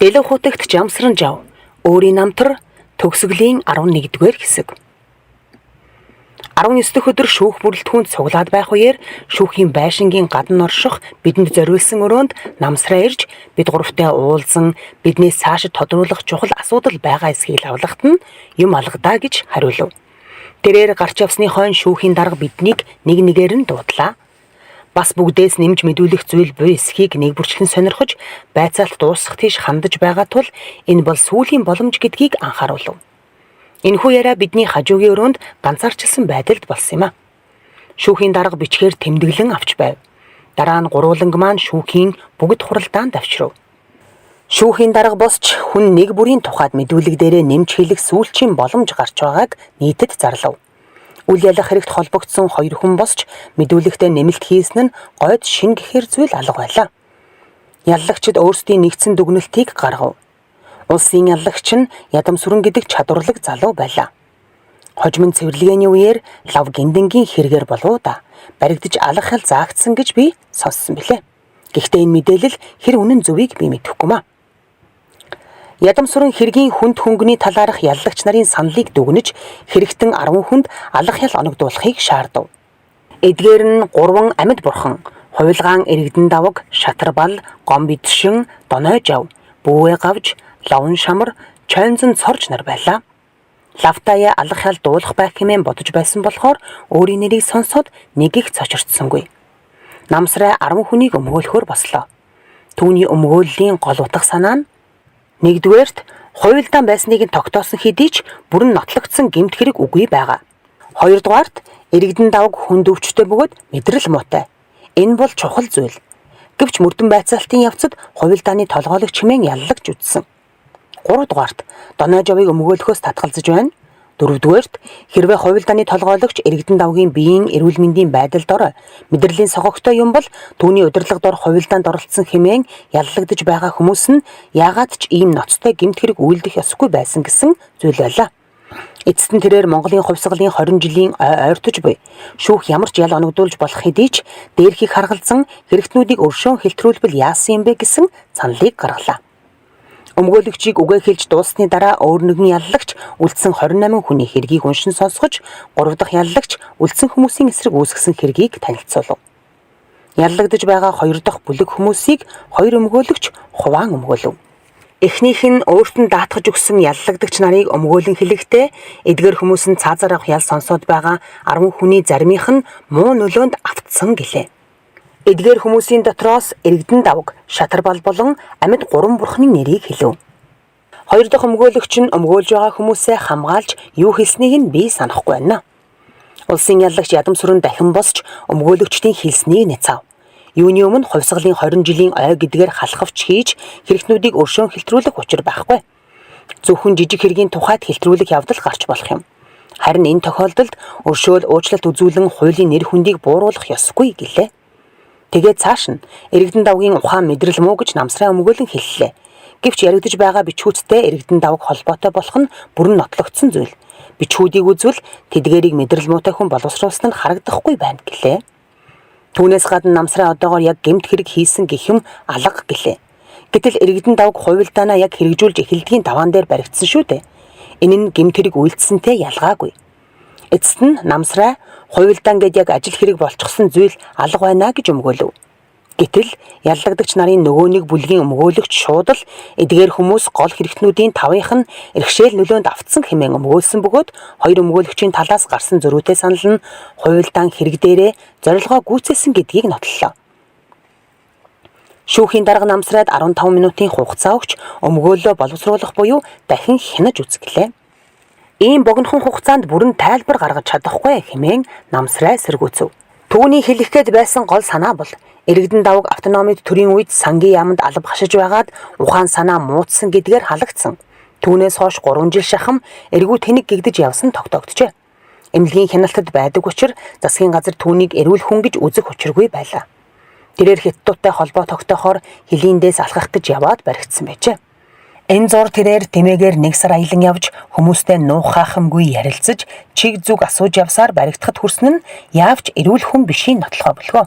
Дэлэг хутагт жамсран жав өөрийн намтар төгсгөлийн 11-р хэсэг. 19 дэх өдөр шүүх бүрэлдэхүүнд цуглаад байх үеэр шүүхийн байшингийн гадна орших бидэнд зориулсан өрөөнд намсраа ирж бид гуравтай уулзан биднээс цаашид тодруулах чухал асуудал байгаа эсхийг лавлахад нь юм алгадаа гэж хариулв. Тэрээр гарч явсны хойно шүүхийн дарга биднийг нэг нэгээр нь дуудлаа. Бас бүгдээс нэмж мэдүүлэх зүйл буй эсхийг нэг бүрчлэн сонирхож байцаалт дуусах тийш хандаж байгаа тул энэ бол сүүлийн боломж гэдгийг анхааруулв. Энэхүү яриа бидний хажуугийн өрөөнд ганцаарчилсан байдалд болсон юм а. Шүүхийн дарга бичгээр тэмдэглэн авч байв. Дараа нь гурвууланг маань шүүхийн бүгд хуралдаанд авчирв. Шүүхийн дарга босч хүн нэг бүрийн тухайд мэдүүлэг дээрээ нэмж хэлэх сүүлчийн боломж гарч байгааг нийтэд зарлав. Үл ялах хэрэгт холбогдсон хоёр хүн босч мэдүүлэгтээ нэмэлт хийсэн нь гойд шин гэхэр зүйл алга байлаа. Яллагчид өөрсдийн нэгдсэн дүгнэлтийг гаргав. Улсын яллагч нь Ядамсүрэн гэдэг чадварлаг залуу байлаа. Хожим нь цэвэрлэгээний үеэр лав гиндэнгийн хэрэгээр болов да баригдаж алах хял заагдсан гэж би сонссон билээ. Гэхдээ энэ мэдээлэл хэр үнэн зөвийг би мэдэхгүй маа. Ядамсүрэн хэргийн хүнд хөнгөний талаарх яллагч нарын саналыг дүгнэж хэрэгтэн 10 хүнд алах ял оногдуулахыг шаардав. Эдгээр нь гурван амьд бурхан, хувилгаан иргэдэн давг, шатарбал, гом бидшин, доной жав, бүүвэ гавж, ловн шамар, чойнзон цорж нар байлаа. Лавтая алах ял дуулах байх хэмээн бодож байсан болохоор өөрийн нэрийг сонсоод нэг их цочирдсонгүй. Намсрай 10 хүнийг өмгөөлөхөөр бослоо. Түүний өмгөөллийн гол утга санаа нь нэгдүгээрт хувилдаан байсныг нь тогтоосон хэдий ч бүрэн нотлогдсон гэмт хэрэг үгүй байгаа. Хоёрдугаарт иргэдэн давг хүнд өвчтэй бөгөөд мэдрэл муутай. Энэ бол чухал зүйл. Гэвч мөрдөн байцаалтын явцад хувилдааны толгойлогч хэмээн яллагч үзсэн. Гуравдугаарт Доной жавыг өмгөөлөхөөс татгалзаж байна. Дөрөвдүгээрт хэрвээ хувилдааны толгойлогч иргэдэн давгийн биеийн эрүүл мэндийн байдал дор мэдрэлийн согогтой юм бол түүний удирдлага дор хувилдаанд оролцсон хэмээн яллагдаж байгаа хүмүүс нь яагаад ч ийм ноцтой гэмт хэрэг үйлдэх ёсгүй байсан гэсэн зүйл байлаа. Эцэст нь тэрээр Монголын хувьсгалын 20 жилийн ойртож буй шүүх ямар ч ял оногдуулж болох хэдий ч дээрхийг харгалзан хэрэгтнүүдийг өршөөн хэлтрүүлбэл яасан юм бэ гэсэн саналыг гаргалаа. Өмгөөлөгчийг үгээ хэлж дууссаны дараа өөр нэгэн яллагч үлдсэн 28 хүний хэргийг уншин сонсгож, 3 дахь яллагч үлдсэн хүмүүсийн эсрэг үүсгэсэн хэргийг танилцуулав. Яллагдаж байгаа 2 дахь бүлэг хүмүүсийг хоёр өмгөөлөгч хуваан өмгөөлөв. Эхнийх нь өөрт нь даатгаж өгсөн яллагдагч нарыг өмгөөлөн хэлэхдээ эдгээр хүмүүс нь цаазаар авах ял сонсоод байгаа 10 хүний заримынх нь муу нөлөөнд автсан гэлээ. Эдгээр хүмүүсийн дотроос иргэдэн давг, шатарбал болон амьд гурван бурхны нэрийг хэлв. Хоёр дахь өмгөөлөгч нь өмгөөлж байгаа хүмүүсээ хамгаалж юу хэлснийг нь би санахгүй байна. Улсын яллагч Ядамсүрэн дахин босч өмгөөлөгчдийн хэлснийг няцаав. Юуны өмнө хувьсгалын 20 жилийн ой гэдгээр халахвч хийж хэрэгтнүүдийг өршөөн хэлтрүүлэх учир байхгүй. Зөвхөн жижиг хэргийн тухайд хэлтрүүлэх явдал гарч болох юм. Харин энэ тохиолдолд өршөөл уучлалт үзүүлэн хуулийн нэр хүндийг бууруулах ёсгүй гэлээ. Тэгээд цааш нь иргэдэн давгийн ухаан мэдрэл муу гэж намсраа өмгөөлөн хэллээ. Гэвч яригдж байгаа бичгүүдтэй иргэдэн давг холбоотой болох нь бүрэн нотлогдсон зүйл. Бичгүүдийг үзвэл тэдгээрийг мэдрэл муутай хүн боловсруулсан нь харагдахгүй байна гэлээ. Түүнээс гадна намсраа одоогоор яг гэмт хэрэг хийсэн гэх юм алга гэлээ. Гэтэл иргэдэн давг хувилдаанаа яг хэрэгжүүлж эхэлдгийн даваан дээр баригдсан шүү дээ. Энэ нь гэмт хэрэг үйлдсэнтэй ялгаагүй. Эцэст нь намсраа хувилдаан гээд яг ажил хэрэг болчихсон зүйл алга байна гэж өмгөөлөв. Гэтэл яллагдагч нарын нөгөө нэг бүлгийн өмгөөлөгч шууд л эдгээр хүмүүс гол хэрэгтнүүдийн тавынх нь иргэшээл нөлөөнд автсан хэмээн өмгөөлсөн бөгөөд хоёр өмгөөлөгчийн талаас гарсан зөрүүтэй санал нь хувилдаан хэрэг дээрээ зорилгоо гүйцээсэн гэдгийг нотлолоо. Шүүхийн дарга намсраад 15 минутын хугацаа өгч өмгөөллөө боловсруулах буюу дахин хянаж үзгэлээ. Ийм богинохон хугацаанд бүрэн тайлбар гаргаж чадахгүй хэмээн намсрай сэргүүцэв. Түүний хэлэх гээд байсан гол санаа бол иргэдэн давг автономид төрийн үед сангийн яаманд алба хашиж байгаад ухаан санаа муудсан гэдгээр халагдсан. Түүнээс хойш 3 жил шахам эргүү тэнэг гэгдэж явсан тогтоогджээ. Эмнэлгийн хяналтад байдаг учир засгийн газар түүнийг эрүүл хүн гэж үзэх учиргүй байлаа. Тэрээр хятадтай холбоо тогтоохоор хөлийн дээс алхах гэж яваад баригдсан байжээ. Энэ зур тэрээр тэмээгээр нэг сар аялан явж хүмүүстэй нуух хаахамгүй ярилцаж чиг зүг асууж явсаар баригдахад хүрсэн нь яавч эрүүл хүн бишийн нотлохоо бөлгөө.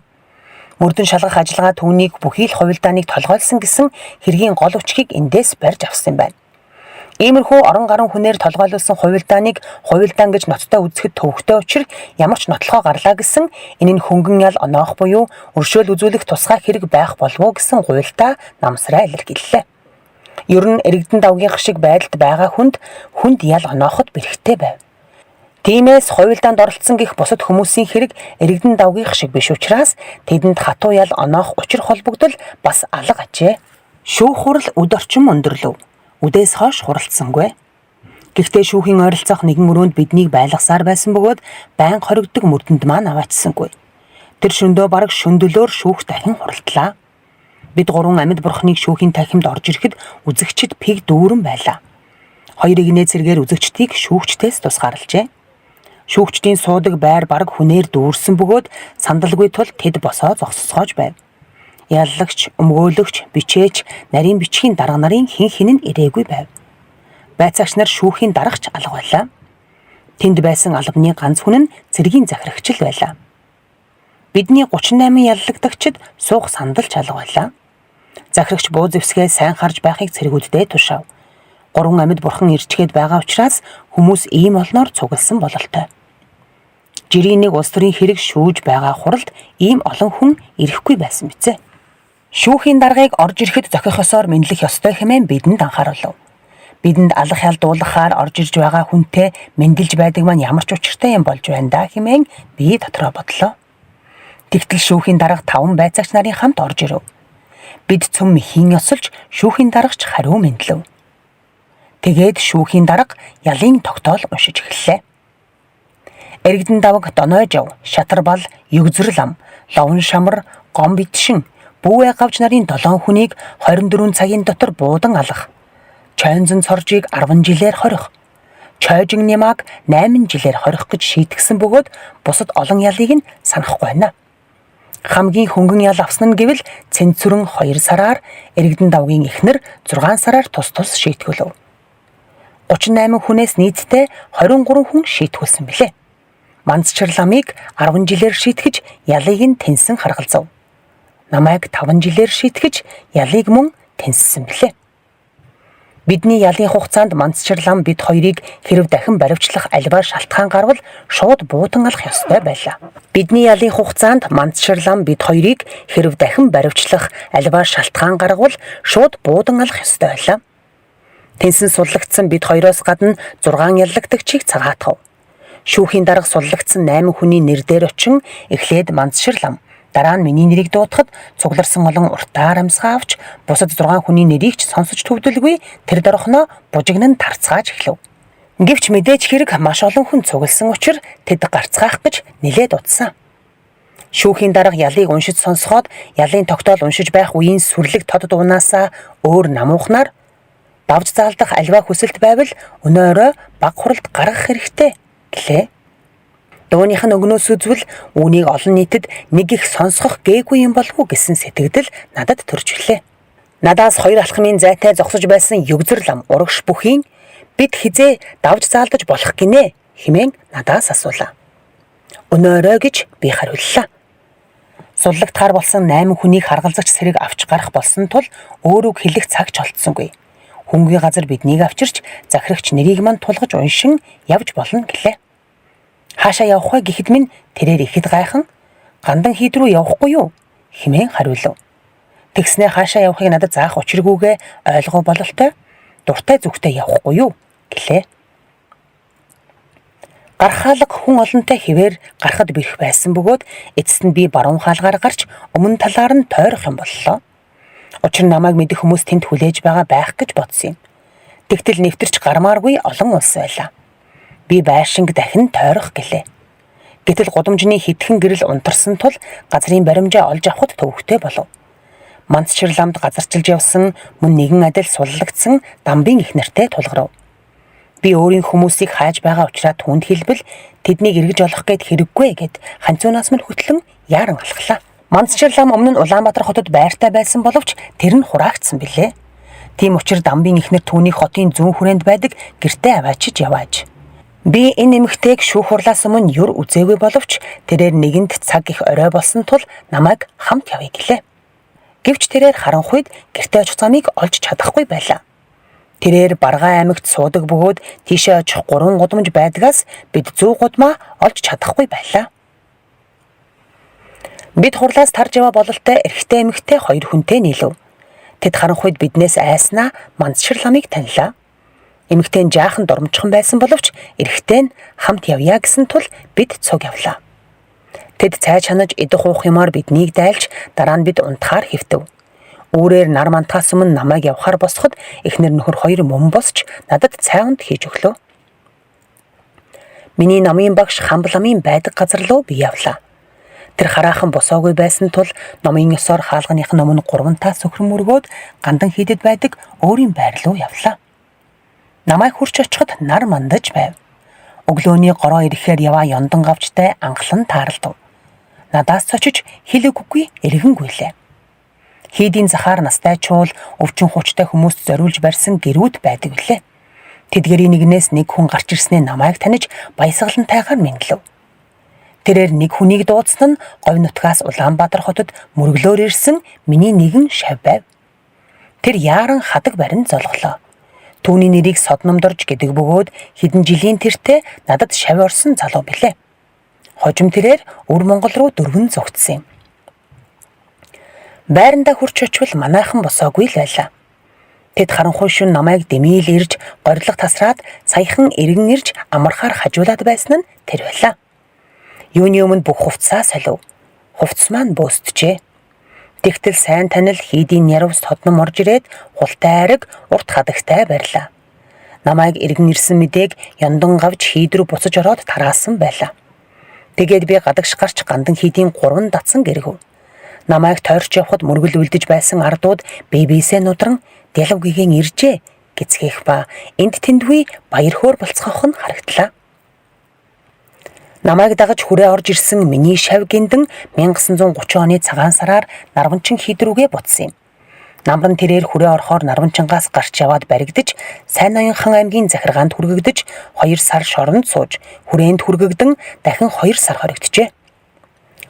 Мөрдөн шалгах ажиллагаа түүнийг бүхий л хувилдааныг толгойлсон гэсэн хэргийн гол өчгийг эндээс барьж авсан юм байна. Иймэрхүү орон гарын хүнээр толгойлуулсан хувилдааныг хувилдаан гэж ноцтой үзэхэд төвөгтэй учир ямар ч нотлохоо гарлаа гэсэн энэ нь хөнгөн ял оноох буюу өршөөл үзүүлэх тусгай хэрэг байх болов уу гэсэн гуйлтаа намсраа илэрхийллээ. Ер нь эрэгдэн давгийнх шиг байдалд байгаа хүнд хүнд ял онооход бэрхтэй байв. Тиймээс хувилдаанд оролцсон гэх бусад хүмүүсийн хэрэг эрэгдэн давгийнх шиг биш учраас тэдэнд хатуу ял оноох учир холбогдол бас алга ажээ. Шүүх хурал үд орчим өндөрлөв. Үдээс хойш хуралдсангүй. Гэхдээ шүүхийн ойролцоох нэгэн өрөөнд биднийг байлгасаар байсан бөгөөд байнга хоригддог мөрдөнд маань аваачсангүй. Тэр шөндөө бараг шөнөдөлөөр шүүх дахин хуралдлаа. Бид гурван амьд бурхныг шүүхийн танхимд орж ирэхэд үзэгчид пиг дүүрэн байлаа. Хоёр эгнээ цэргээр үзэгчдийг шүүгчдээс тусгаарлажээ. Шүүгчдийн суудаг байр бараг хүнээр дүүрсэн бөгөөд сандалгүй тул тэд босоо зогсоцгоож байв. Яллагч, өмгөөлөгч, бичээч, нарийн бичгийн дарга нарын хэн хэн нь ирээгүй байв. Байцаагч нар шүүхийн дарагч алга байлаа. Тэнд байсан албаны ганц хүн нь цэргийн захирагч л байлаа. Бидний 38 яллагдагчид суух сандал ч алга байлаа. Захирагч буу зэвсгээ сайн харж байхыг цэргүүддээ тушаав. Гурван амьд бурхан ирчгээд байгаа учраас хүмүүс ийм олноор цугласан бололтой. Жирийн нэг улс төрийн хэрэг шүүж байгаа хуралд ийм олон хүн ирэхгүй байсан биз ээ. Шүүхийн даргаыг орж ирэхэд зохих ёсоор мэндлэх ёстой хэмээн бидэнд анхааруулав. Бидэнд алах ял дуулгахаар орж ирж байгаа хүнтэй мэндэлж байдаг маань ямар ч учиртай юм болж байна да хэмээн би дотроо бодлоо. Тэгтэл шүүхийн дарга 5 байцаагч нарын хамт орж ирэв. Бид цөм мэхийн ёсолж шүүхийн даргач хариу мэндлэв. Тэгээд шүүхийн дарга ялын тогтоол уншиж эхэллээ. Эрэгдэн давг Доной жав, Шатарбал, Югзрал ам, Ловн шамар, Гом битшин, Бүүвэ гавж нарын 7 хүнийг 24 цагийн дотор буудан алах. Чойнзон цоржийг 10 жилээр хорих. Чойжин Нямаг 8 жилээр хорих гэж шийтгсэн бөгөөд бусад олон ялыг нь санахгүй байна. Хамгийн хөнгөн ял авсан нь гэвэл Цэнцүрэн 2 сараар, Эрэгдэн давгийн эхнэр 6 сараар тус тус шийтгүүлв. 38 хүнээс нийтдээ 23 хүн шийтгүүлсэн билээ. Мандчир ламыг 10 жилээр шийтгэж ялыг нь тэнсэн харгалзав. Намайг 5 жилээр шийтгэж ялыг мөн тэнссэн билээ. Бидний ялын хугацаанд Мандчир лам бид хоёрыг хэрв дахин баривчлах аливаа шалтгаан гарвал шууд буутан алах ёстой байлаа. Бидний ялын хугацаанд Мандчир лам бид хоёрыг хэрв дахин баривчлах аливаа шалтгаан гаргавал шууд буудан алах ёстой байлаа. Тэнсэн суллагдсан бид хоёроос гадна 6 яллагдагчийг цагаатгав. Шүүхийн дарга суллагдсан 8 хүний нэр дээр очин эхлээд Мандшир лам, дараа нь миний нэрийг дуудахад цугларсан олон уртаар амьсгаа авч бусад 6 хүний нэрийг ч сонсож төвдөлгүй тэр дорхноо бужигнан тарцгааж эхлэв. Гэвч мэдээж хэрэг маш олон хүн цугласан учир тэд гарцгаах гэж нилээд удсан. Шүүхийн дарга ялыг уншиж сонсоход ялын тогтоол уншиж байх үеийн сүрлэг тод дуунаасаа өөр намуухнаар давж заалдах аливаа хүсэлт байвал өнөө орой баг хуралд гаргах хэрэгтэй гэлээ. Дууных нь өгнөөс үзвэл үүнийг олон нийтэд нэг их сонсгох гээгүй юм болов уу гэсэн сэтгэгдэл надад төрж ирлээ. Надаас хоёр алхмын зайтай зогсож байсан Югзэр лам урагш бүхийн бид хизээ давж заалдаж болох гинэ хэмээн надаас асуулаа. Өнөө орой гэж би хариуллаа. Суллагдахаар болсон 8 хүнийг харгалзагч цэрэг авч гарах болсон тул өөр үг хэлэх цаг ч олдсонгүй. Хүнгүй газар биднийг авчирч захирагч нэрийг мань тулгаж уншин явж болно гэлээ. Хаашаа явах вэ гэхэд минь тэрээр ихэд гайхан гандан хийд рүү явахгүй юу хэмээн хариулав. Тэгснээ хаашаа явахыг надад заах учиргүйгээ ойлгов бололтой дуртай зүгтээ явахгүй юу гэлээ. Гарах хаалга хүн олонтой хэвээр гарахад бэрх байсан бөгөөд эцэст нь би баруун хаалгаар гарч өмнө талаар нь тойрох юм боллоо. Учир нь намайг мэдэх хүмүүс тэнд хүлээж байгаа байх гэж бодсон юм. Тэгтэл нэвтэрч гармааргүй олон улс байлаа. Би байшинг дахин тойрох гэлээ. Гэтэл гудамжны хэдхэн гэрэл унтарсан тул газрын баримжаа олж авахд төвөгтэй болов. Мандчир ламд газарчилж явсан мөн нэгэн адил суллагдсан дамбын их нэртэй тулгарв. Би өөрийн хүмүүсийг хайж байгаа учраас түүнд хэлбэл тэднийг эргэж олох гээд хэрэггүй гэд ханцуунаас минь хөтлөн яаран алхлаа. Мандчир лам өмнө нь Улаанбаатар хотод байртай байсан боловч тэр нь хураагдсан билээ. Тийм учир дамбын эхнэр түүнийг хотын зүүн хүрээнд байдаг гэртээ аваачиж явааж. Би энэ эмэгтэйг шүүх хурлаас өмнө юр үзээгүй боловч тэрээр нэгэнд цаг их орой болсон тул намайг хамт явъя гэлээ. Гэвч тэрээр харанхуйд гэртээ очих замыг олж чадахгүй байлаа. Тэрээр Барган аймагт суудаг бөгөөд тийшээ очих 3 гудамж байдгаас бид зүү гудмаа олж чадахгүй байлаа. Бид хурлаас тарж яваа бололтой эрэгтэй эмэгтэй хоёр хүнтэй нийлэв. Тэд харанхуйд биднээс айснаа Мандшир ламыг танилаа. Эмэгтэй нь жаахан дормжхон байсан боловч эрэгтэй нь хамт явъя гэсэн тул бид цуг явлаа. Тэд цай чанаж идэх уух юмар биднийг дайлж дараа нь бид унтахаар хэвтэв. Үүрээр нар мандахаас өмнө намайг явахаар босгоход эхнэр нөхөр хоёр мөн босч надад цай унт хийж өглөө. Миний номын багш Хамб ламын байдаг газар руу би явлаа. Тэр хараахан босоогүй байсан тул номын ёсоор хаалганых нь өмнө 3 таа сөхрөн мөргөөд Гандан хийдэд байдаг өөрийн байр руу явлаа. Намайг хүрч очиход нар мандаж байв. Өглөөний гороо ирэхээр яваа ёндон гавжтай анхлан тааралдав. Надаас цочиж хэл өгөхгүй эргэн гүйлээ. Хийдийн захаар настай чуул өвчин хуучтай хүмүүст зориулж барьсан гэрүүд байдаг билээ. Тэдгэрийн нэгнээс нэг хүн гарч ирснээ намайг таних баясгалантайгаар мэндлэв. Тэрээр нэг хүнийг дуудсан нь говь нутгаас Улаанбаатар хотод мөрөглөөр ирсэн миний нэгэн шавь байв. Тэр яаран хадаг барин золголоо. Түүний нэрийг Содномдорж гэдэг бөгөөд хэдэн жилийн тэртээ надад шавь орсон залуу билээ. Хожим тэрээр өвөр Монгол руу дөрвөн зугтсан юм. Байрандаа хүрч очвол манайхан босоогүй л байлаа. Тэд харанхуй шөнө намайг дэмийл ирж горилго тасраад саяхан эргэн ирж амархаар хажуулаад байсан нь тэр байлаа. Юуны өмнө бүх хувцсаа солив. Хувцас маань бөөсдөжээ. Тэгтэл сайн танил хийдийн ярвс Содном орж ирээд хултай айраг урт хадагтай барьлаа. Намайг эргэн ирсэн мэдээг ёндон гавж хийд рүү буцаж ороод тараасан байлаа. Тэгээд би гадагш гарч Гандан хийдийн 3 датсан гэргэв. Намайг тойрч явхад мөргөл үлдэж байсан ардууд бие биесээ нудран дялав гэгэн иржээ гэцгээх ба энд тэндгүй баяр хөөр болцгоох нь харагдлаа. Намайг дагаж хүрээ орж ирсэн миний шавь Гиндэн 1930 оны цагаан сараар Нарванчин хийд рүүгээ буцсан юм. Намран тэрээр хүрээ орохоор Нарванчингаас гарч яваад баригдаж Сайн ноён хан аймгийн захиргаанд хүргэгдэж 2 сар шоронд сууж хүрээнд хүргэгдэн дахин 2 сар хоригджээ.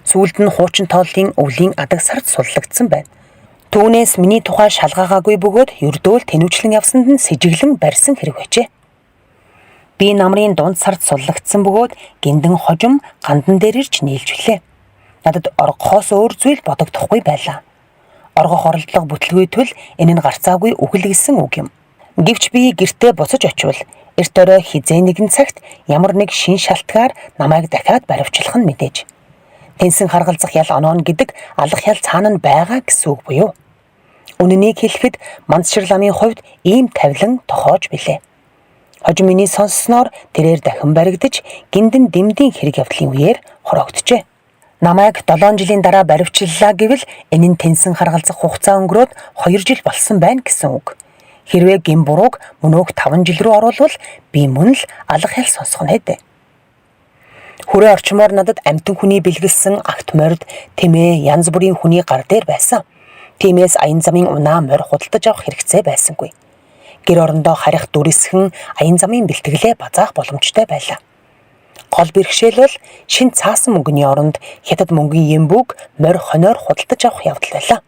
Сүүлд нь хуучин тооллын өвлийн адаг сард суллагдсан байна. Түүнээс миний тухай шалгаагаагүй бөгөөд ердөө л тэнүүчлэн явсанд нь сэжиглэн барьсан хэрэг байжээ. Би намрын дунд сард суллагдсан бөгөөд Гиндэн хожим Гандан дээр ирж нийлж билээ. Надад оргохоос өөр зүйл бодогдохгүй байлаа. Оргох оролдлого бүтлгүй тул энэ нь гарцаагүй үхэл гэсэн үг юм. Гэвч би гэртээ буцаж очивол эрт орой хэзээ нэгэн цагт ямар нэг шин шалтгаар намайг дахиад баривчлах нь мэдээж. Тэнсэн харгалзах ял онооно гэдэг алах ял цаана нь байгаа гэсэн үг буюу. Үнэнийг хэлэхэд Мандшир ламын хувьд ийм тавилан тохиож билээ. Хожим миний сонссноор тэрээр дахин баригдаж Гиндэн Дэмдийн хэрэг явдлын үеэр хорогджээ. Намайг 7 жилийн дараа баривчлалаа гэвэл энэ нь тэнсэн харгалзах хугацаа өнгөрөөд 2 жил болсон байна гэсэн үг. Хэрвээ гэм бурууг мөнөөх 5 жил рүү оруулвал би мөн л алах ял сонсох нь дээ. Хүрээ орчмоор надад амьтан хүний бэлгэлсэн агт морд тэмээ янз бүрийн хүний гар дээр байсан. Тиймээс аян замын унаа морь худалдаж авах хэрэгцээ байсангүй. Гэр орондоо харих дүрсхэн аян замын бэлтгэлээ базаах боломжтой байлаа. Гол бэрхшээл бол шинэ цаасан мөнгөний оронд хятад мөнгөний ямбуг морь хоноор худалдаж авах явдал байлаа.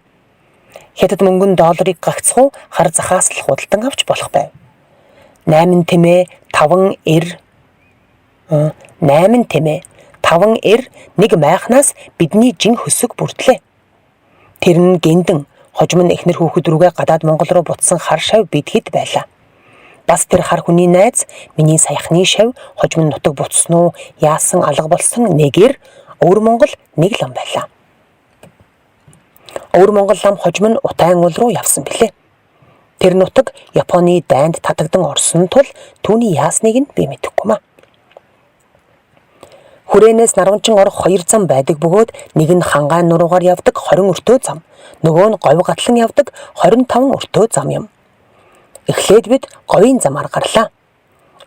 Хятад мөнгөн долларыг гагцхуу хар захаас л худалдан авч болох байв. 8 тэмээ 5 90 8 тэмээ 5 90 нэг майхнаас бидний жин хөсөг бүрдлээ. Тэр нь Гиндэн хожим нь эхнэр хүүхэд рүүгээ гадаад Монгол руу буцсан хар шавь бид хэд байлаа. Бас тэр хар хүний найз миний саяхны шавь хожим нь нутаг буцсан уу яасан алга болсон нэгэр өвөр Монгол нэг лам байлаа. Өвөр Монгол лам хожим нь Утайн уул руу явсан билээ. Тэр нутаг Японы дайнд татагдан орсон тул түүний яасныг нь би мэдэхгүй маа. Хүрээнээс Нарванчин орох хоёр зам байдаг бөгөөд нэг нь Хангай нуруугаар явдаг 20 өртөө зам, нөгөө нь говь гатлан явдаг 25 өртөө зам юм. Эхлээд бид говийн замаар гарлаа.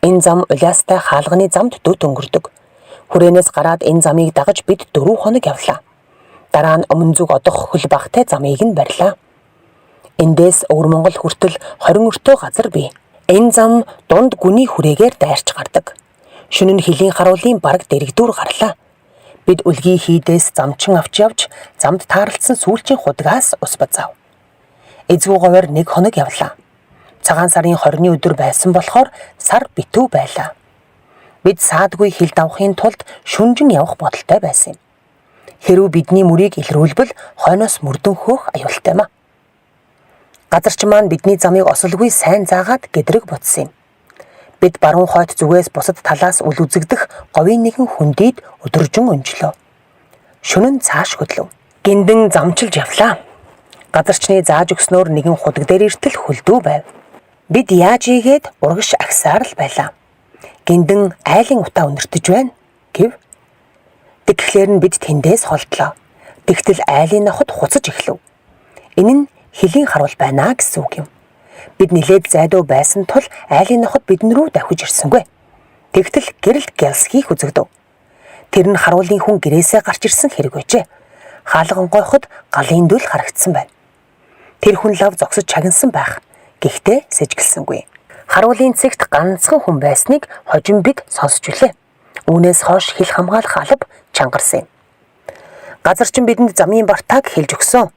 Энэ зам Улиастай хаалганы замд дөт өнгөрдөг. Хүрээнээс гараад энэ замыг дагаж бид 4 хоног явлаа. Дараа нь өмнө зүг одох хөл багтай замыг нь барьлаа. Эндээс Өвөр Монгол хүртэл 20 өртөө газар бий. Энэ зам дунд гүний хүрээгээр дайрч гардаг. Шөнө нь хөлийн харуулын бараг дэргэдүүр гарлаа. Бид үлгийн хийдээс замчин авч явж замд тааралдсан сүүлчийн худгаас ус базаав. Эзгүй говьор нэг хоног явлаа. Цагаан сарын 20-ны өдөр байсан болохоор сар битүү байлаа. Бид саадгүй хил давахын тулд шүнжин явах бодолтой байсан юм. Хэрв бидний мөрийг илрүүлбэл хойноос мөрдөн хөөх аюултай юм. Газарч маань бидний замыг осолгүй сайн заагаад гэдрэг бодсон юм. Бид баруун хойд зүгээс бусад талаас үл үзэгдэх говийн нэгэн хөндийд өдөржин өнжлөө. Шөнө нь цааш хөдлөв. Гиндэн замчилж явлаа. Газарчны зааж өгснөөр нэгэн худаг дээр иртэл хөлдөө байв. Бид яаж ийгээд урагш агсаар л байлаа. Гиндэн айлын утаа өнөртөж байна гэв. Тэгэхлээр нь бид тэндээс холдлоо. Тэгтэл айлын ноход хуцаж эхлэв. Энэ нь хөлийн харуул байна гэсэн үг юм. Бид нилээд зайдуу байсан тул айлын ноход бидэн рүү давхиж ирсэнгүй. Тэгтэл гэрэлт гялсхийх үзэгдэв. Тэр нь харуулын хүн гэрээсээ гарч ирсэн хэрэг байжээ. Хаалга онгойход галын дүл харагдсан байна. Тэр хүн лав зогсож чагнасан байх. Гэхдээ сэжгэлсэнгүй. Харуулын цэгт ганцхан хүн байсныг хожим бид сонсч билээ. Үүнээс хойш хил хамгаалах алба чангарсан юм. Газарчин бидэнд замын бартааг хэлж өгсөн.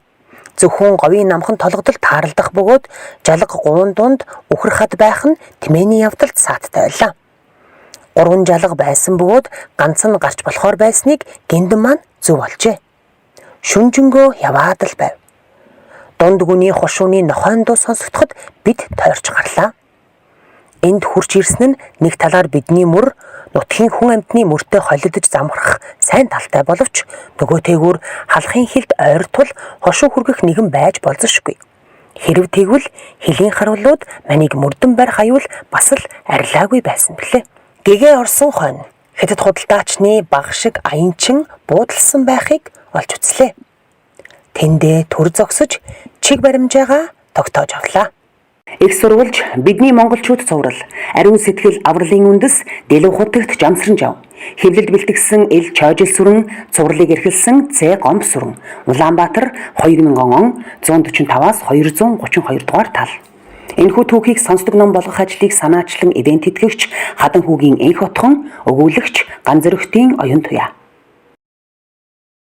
Зөвхөн говийн намхан толгодол тааралдах бөгөөд жалга гуун дунд үхэр хад байх нь тэмээний явдалд сааттай байлаа. Гурван жалга байсан бөгөөд ганц нь гарч болохоор байсныг гиндэн маань зөв олжээ. Шүнжэнгөө яваад л байв. Дунд гүний хошууны нохойн дуу сонсогдоход бид тойрч гарлаа. Энд хүрч ирсэн нь нэг талаар бидний мөр нутгийн хүн амьтны мөртөө холилдож замхрах сайн талтай боловч нөгөө тээгүүр халахын хилд ойр тул хошуу хүргэх нэгэн байж болзошгүй. Хэрв тэгвэл хөлийн харуулууд маныг мөрдөн барих аюул бас л арилаагүй байсан билээ. Гэгээ орсон хойно хятад худалдаачны баг шиг аянчин буудалсан байхыг олж үзлээ. Тэндээ төр зогсож чиг баримжаагаа тогтоож авлаа. Их сурвалж бидний монголчууд цуврал, ариун сэтгэл авралын үндэс Дэлүү хутагт жамсран жав. Хэвлэлд бэлтгэсэн Эл Чойжил сүрэн, цувралыг эрхэлсэн Ц Гомб сүрэн. Улаанбаатар 2000 он 145-аас 232 дугаар тал. Энэхүү түүхийг сонсдог ном болгох ажлыг санаачлан ивент тэтгэгч Хадан хүүгийн энх отхон, өгүүлэгч Ганзөрөгтийн оюун туяа.